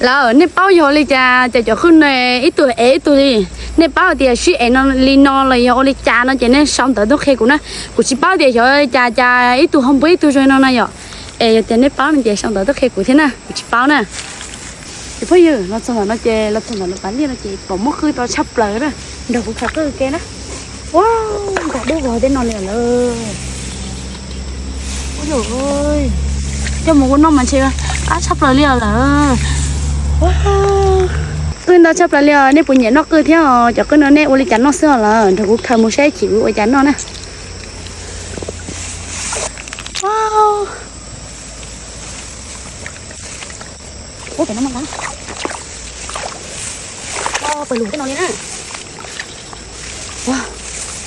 Lawm, nej paub yog ua li cas cas cov qwj no ib tug ev ib tug li? Nej paub tias sib ev no li no los yog ua li cas no ces nej sau ntawv tuaj qhia kuv na. Kuv tsis paub tias xyov cas cas ib tug ho npuab ib tug zoo no na yom. Es yog tias nej paub no ces sau ntawv tuaj qhia kuv thiab na, kuv tsis paub na. Ces phooj ywg, los txog ntawm no ces los txog ntawm lawv pas liaj no ces pom muaj qwj tau tshaj plaws na. Nrog kuv khaws qwj ke na. Ua, nkag dub vog tej no li lawm. Ua, coj mus ua noj mas ntshe qab tshaj plaws li lawm. Qwj ntau tshaj plaws li os, nej puas nyiam noj qwj thiab os? Cov qwj no nej ua li cas noj xwb os lawm? Nrog kuv khaws mus saib chim ua cas noj na. Ua, pem no mas nqa, pawg lug tej no li na. Ua,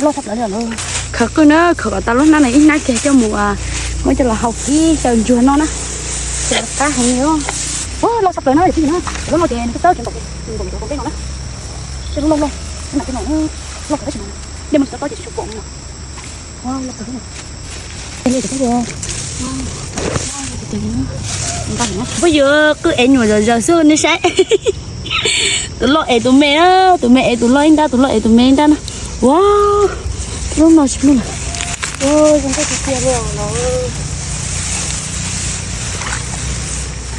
loj tshaj plaws li lawm. Khaws qwj na, khaws kom tau lub hnab no ib hnab kiag coj mus muab coj los hau kib xyaw ntsuag noj na. Qab heev li. Ua, loj tshaj plaws na, lub no ces nws txawb txawb npaum npaum cov tau tej no na. Tej lub loj loj, tej no loj tau tab sis dej muaj tsis tau tob ces tsis tshua pom no. Phooj ywg, qwj ev nyuam zom zaws xwb nej saib. Tus loj ev tus me na, tus me ev tus loj ib nrab, tus loj ev tus me ib nrab na. Ua, lub no tsis muaj. Zoo nkauj tiag tiag li os.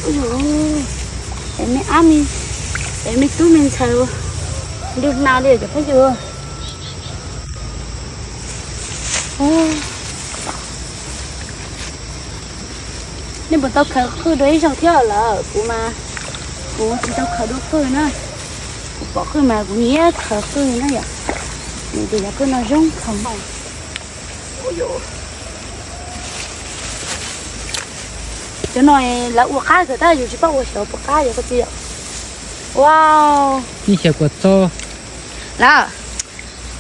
Es me ab mi, es me tub me ntxhais ua nrug na li cov phooj ywg. Nej puas tau khaws qwj dua ib zaug thiab lawm? Kuv mas kuv tsis tau khaws dua qwj na. Kuv pom qwj mas kuv nyiam khaws qwj na yom. Nws tias yog qwj no zoo khaws mas. Cov no lawv ua qab kawg tab yus tsis paub ua xyov puas qab yog koj txiv yom. Wow. Ib xyov kuv txog. Lawm,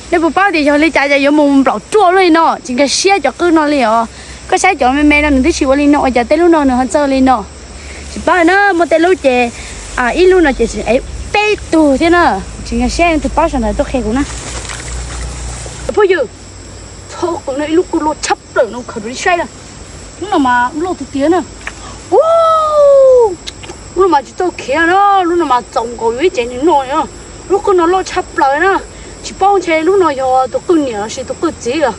nej puas paub tias yog li cas cas yuav mus nplaum ruaj luaj li no, tsis nkag siab cov qwj no li os. Koj saib cov me me no nws twb tsis ua li no ua cas tej lub no nws ho txawj li no. Tsis paub na, muaj tej lub ces ib lub no ces tseem ev peb tug thiab na. Tsis nkag siab, tus paub sau ntawv tuaj qhia kuv na. Phooj ywg, txhob qw no, ib lub qwj loj tshaj plaws no, khaws rau nej saib na. Lub no mas loj tiag tiag na. Ua, lub no mas tsis txawj khiav na, lub no mas txaus nkaus yuav ib cev nws noj na. Lub qwj no loj tshaj plaws na. Tsis paub ntshe lub no yog tus qwj niam los sis tus qwj txiv os.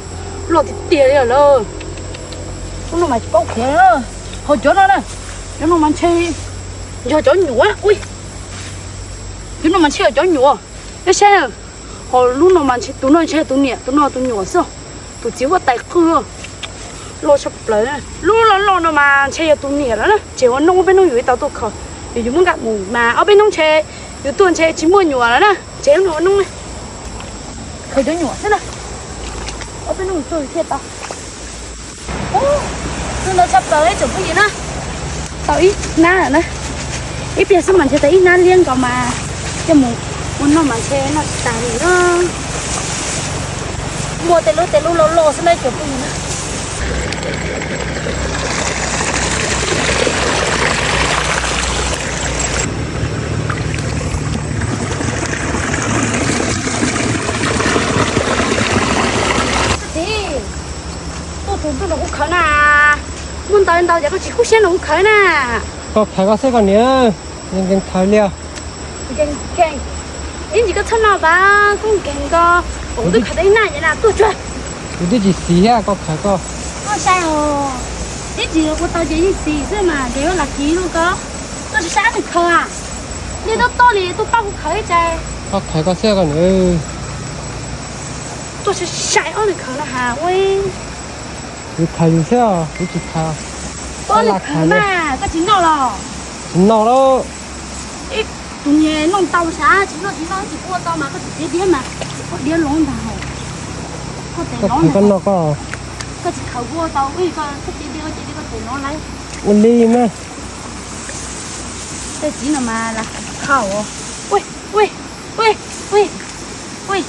Loj tiag tiag li lawm. Lub no mas tsis paub khiav na. Ho cov no na, cov no mas ntshe yog cov nyuam. Ui, cov no mas ntshe yog cov nyuam. Nej saib, ho lub no mas ntshe tus no ntshe tus niam, tus no tus nyuam xwb. Tus txiv huab tais qwj loj tshaj plaws. Lub loj loj no mas ntshe yog tus niam lawm na, ces ua noj peb hnub yus tsis tau tuaj khaws, yus muab nqa mus mas ob peb hnub ntshe yus tuaj ntshe tsis muaj nyuam lawm na, ces ua noj. Khaws cov nyuam xwb na, ob peb hnub yus tuaj yus thiaj tau. Qwj ntau tshaj plaws ib tsoom phooj ywg na. Tau ib hnab lawm na. Ib pliag xwb mas ntshe tau ib hnab liab nkaus mas coj mus ua noj mas ntshe noj tsis tas li na. Muaj tej lub tej lub loj loj xwb na ib tsoom phooj ywg na. Txiv, tuaj tus ntuj los kuv khawv na. Muaj ntau ntau ces koj tsis kub siab los kuv khawv na. Koj khawv koj xwb koj niam, nkees khawv li os. Nkees, nkees. Ib ntsis koj txhob noj pas, koj nkees koj. Kuv twb khawv tau ib nab ces na tuaj tsuag. Kuv twb tsis xis thiab koj khawv koj. Koj sai os. Ib ntsis ua tau ces yeej xis xwb mas ces lam kiv rau koj. Tuaj sab sab nws khawv a. Niaj hnub tuaj li tuaj pab kuv khawv ib tse. Koj khawv koj xwb koj niam. Tuaj sai sai ob nws khawv no has ua. Kuv khawv yus xwb os, kuv tsis khawv. Koj lam khawv mas koj tsis noj los? Tsis noj lauj. Ib tus niag noj tau sab, tsis noj tsis noj tsis ua tau mas koj tsis tiav diab mas, koj diab lov ntag. Koj tes lov ntag. Koj tsis khawv ua tau, koj tiav diab koj tiav diab koj tes lov lauj. Ua li mas. Tej txiv no mas lam khawv. Ui, ui, ui, ui, ui.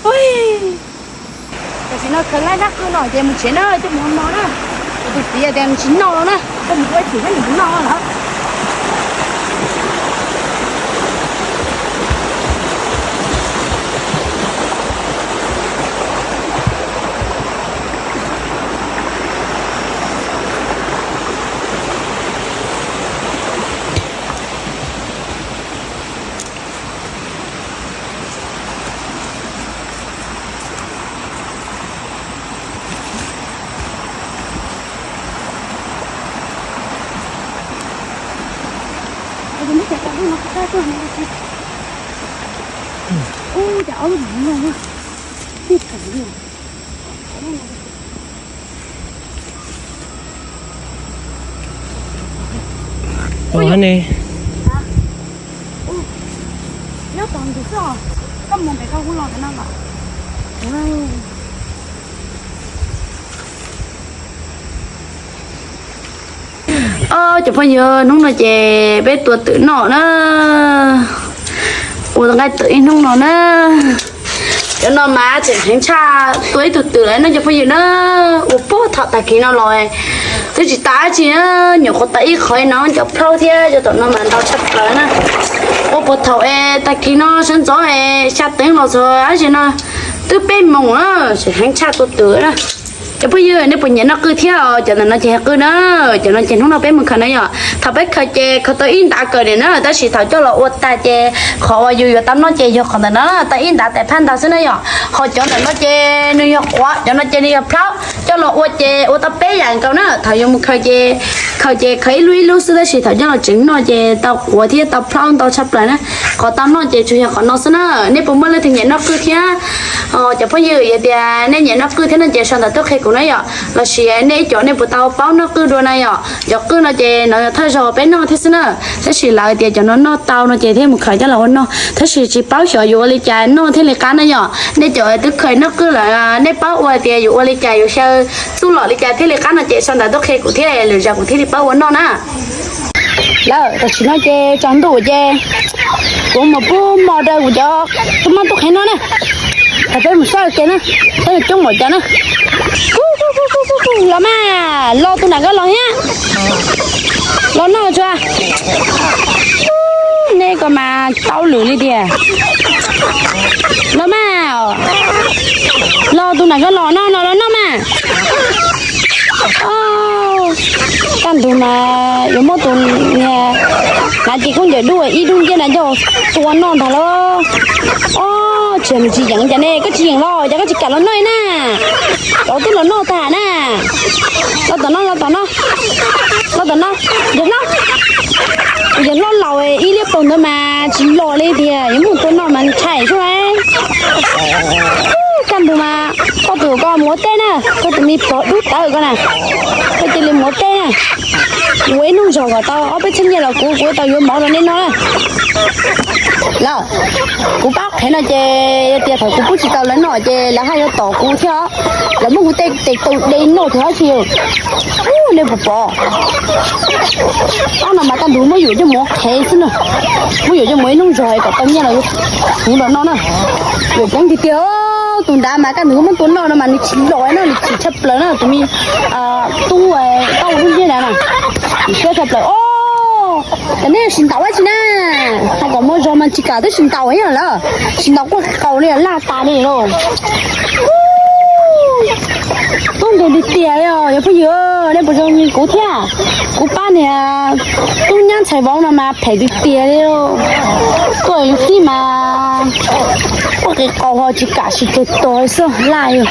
Ui. Tam sim no khawv laib nab qwj no ces mus tsev na, coj mus no na. Kuv tus txiv tias nws tsis noj no na, coj mus ua ib chim thiab nws mus noj lawm. Ub, cas ob lub no no, tij tawm li. Ua ne. Nyob tod ntug xwb os. Koj mus pem koj hu los ntawm no los. Os, cov phooj ywg, hnub no ces peb tua twm noj na. Ua nqaij twm ib hnub no na. Cov no mas tseem heev tshaj tua ib tug twm lawm no cov phooj ywg na. Ua puag thaum tag kis no los twb tsis tas dab tsi na, nyuam qhuav tau ib qho no cov plaub thiab cov tom no mas ntau tshaj plaws na. Ua puag thaum es tag kis no sawv ntxov es xya teev los txog dab tsi no twb peb moos na, tseem heev tshaj tua twm na. Cov phooj ywg, nej puas nyiam noj qwj thiab? Cov ntawm no ces qwj na. Cov no ces hnub no peb mus khaws na yom. Thaum peb khaws ces khaws tau ib ntav kawg li na, tab sis thaum coj los ua tag ces qhov uas yus yuav tau noj ces yog qhov ntawm no, tau ib ntav tais phaj ntag xwb na yom. Ho cov ntawm no ces nws yog quav, cov no ces nws yog plaub, coj los ua ces ua tau peb yam nkaus na. Thaum yuav mus khaws ces khaws ces khaws ib lub ib lub xwb, tab sis thaum coj los tsev noj ces tau quav thiab tau plaub ntau tshaj plaws na. Qhov tau noj ces tsuas yog qhov no xwb na. Nej puas muaj leej twg nyiam noj qwj thiab? Cov phooj ywg, yog tias nej nyiam noj qwj thiab no ces sau ntawv tuaj qhia kuv na yom. Los sis nej ib co nej puas tau paub noj qwj dua na yom. Cov qwj no ces no thawj zaug peb noj thiab xwb na. Tab sis lawv tias cov no noj tau no ces thiaj mus khaws coj los ua noj, tab sis tsis paub xyov yuav ua li cas noj thiaj li qab na yom. Nej cov twb khaws noj qwj lawm, nej paub ua tias yuav ua li cas, yuav xyaw txuj lom li cas thiaj li qab no ces sau ntawv tuaj qhia kuv thiab, lwm zaus kuv thiaj li paub ua noj na. Lawm, tam sim no ces tsaus ntuj ces kuv mus pub mov rau kuv cov tub mab tub qhe noj na. Thaum peb mus saib ua ke na, peb coob npaum cas na. Los mas, los tus nram koj los thiab. Los noj tsuas. Nej koj mas tau lwm li tiag. Los mas, los tus nram koj los no, los los noj mas. Kaj ntug mas yuav muab tus niag hnav ces khaub ncaws dub ib dub nciab na coj tua noj ntag lauj. Ob, tsis, nws tsis yeem cas ne, koj tsis yeem los cas koj tsis kam los noj na. Cov twb los noj tag na. Los tom no, los tom no. Los tom no. Yawg hlob, yawg hlob laus ib liab paug ntawd mas tsis los li tiag, yuav muab tua noj mas ntshai xwb. Kaj ntug mas koj tus koj mus ua teb na, koj tus me pog dub tawv koj na, koj cia li mus ua teb na. Ua ib hnub zog kom tau ob peb txhiab nyiaj los kuv, kuv tau yuav mov rau nej noj na. Los, kuv pab qhev no ces yog tias thaum kuv pub tsis tau lawv noj ces lawv haj yuav tom kuv thiab. Lawv muab kuv tej tes taw de noj tag dab tsi. Ub, nej puas pom? Ob no mas kaj ntug muab yuam coj mus ua qhev xwb na. Muab yuam coj mus ib hnub zog kom tau nyiaj los kuv los noj na. Yuam coob tiag tiag. Tus nrad mas kaj ntug muab tua noj no mas nws chim los na, nws chim tshaj plaws na, tus me tub tau ua lub ntiaj ntawd na. Siab tshaj plaws os. Ces nej sim ntaus dab tsi na? Hais kom muaj zog mas tsis kam twb sim ntaus ib yam lawm, sim ntaus quaj qaus li laj tas li lauj. Tub nkeeg tiag tiag li os cov phooj ywg, nej puas zoo li kuv thiab? Kuv pab niag tub nyab ntxhais vauv no mas phem tiag tiag li. Tuaj yus tib mas quaj qis qaus ho tsis kam sim tes tos xwb laj li.